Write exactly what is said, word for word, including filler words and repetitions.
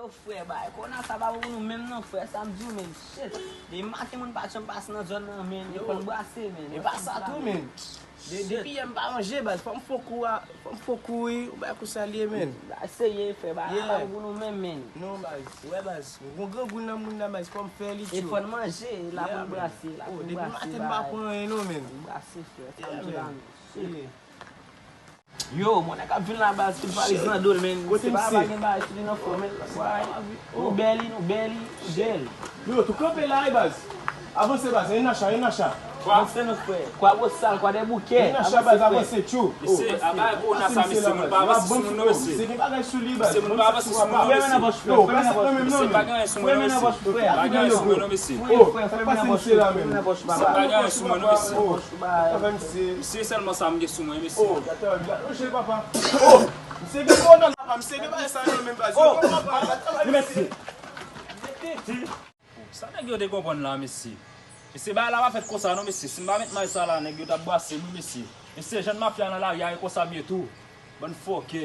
Frè, bay kòna sa pa bon pou nou menm non, frè. Sa m di w, men, shit. Depi maten moun pa janm pase nan zòn nan, men, e konn brase, men. E pa sa tou, men. De- Depi yè m pa manje, baz. Fò m fon kou a, fò m fon kou wi. Ou bay kou sa l ye, men. Ba, serye, frè, ba, la pa bon pou nou menm, men. Non, baz. Ou wè, baz. Gon grangoul nan moun nan, baz. Fò m fè li, tchou. E fò n manje, la pou n brase, la pou n brase. Depi maten m pa pran anyen, non, men. Brase, frè. Sa m di w la, men. Shit. Yo, mwen nèg ap vin la baz, tout valiz nan do l, men. Kote misye? Se pa pa gen bagay sou li nan fò, men. Why? Nou bèli, nou bèli, nou bèl. Yo, tou kanpe la, wi baz. Avanse baz, en acha, en acha. Avanse non frè. Kwa bosal, kwa dèboukè. En acha baz, avanse, tchou. Mesye, a bagay kowona sa, mesye, moun pa avanse sou moun non, mesye. Mesye, gen bagay sou li baz. Mesye, moun pa avanse sou moun non, mesye. Yo, pa sa kanmenm non, men. Frè, men nan vòch, frè. Pa gen anyen sou mwen non, mesye. Frè, frè, frè, men nan vòch, frè, men nan vòch, papa. Pa gen anyen sou mwen non, mesye. Mesye, sèlman sa m gen sou mwen, mesye. Oh, gade, gade, oh, jel papa. Oh, misye gen kònòl papa, misye gen bagay sa nan men baz. Oh, papa, mesye. Sa nèg yo te konprann la, mesye. Mesye, bagay la pa fèt konsa non, mesye. Si m pa met may sa la, nèg yo t ap brase m wi, mesye. Mesye, jan mafya nan lari a, e konsa m ye tou. Bann fòkè.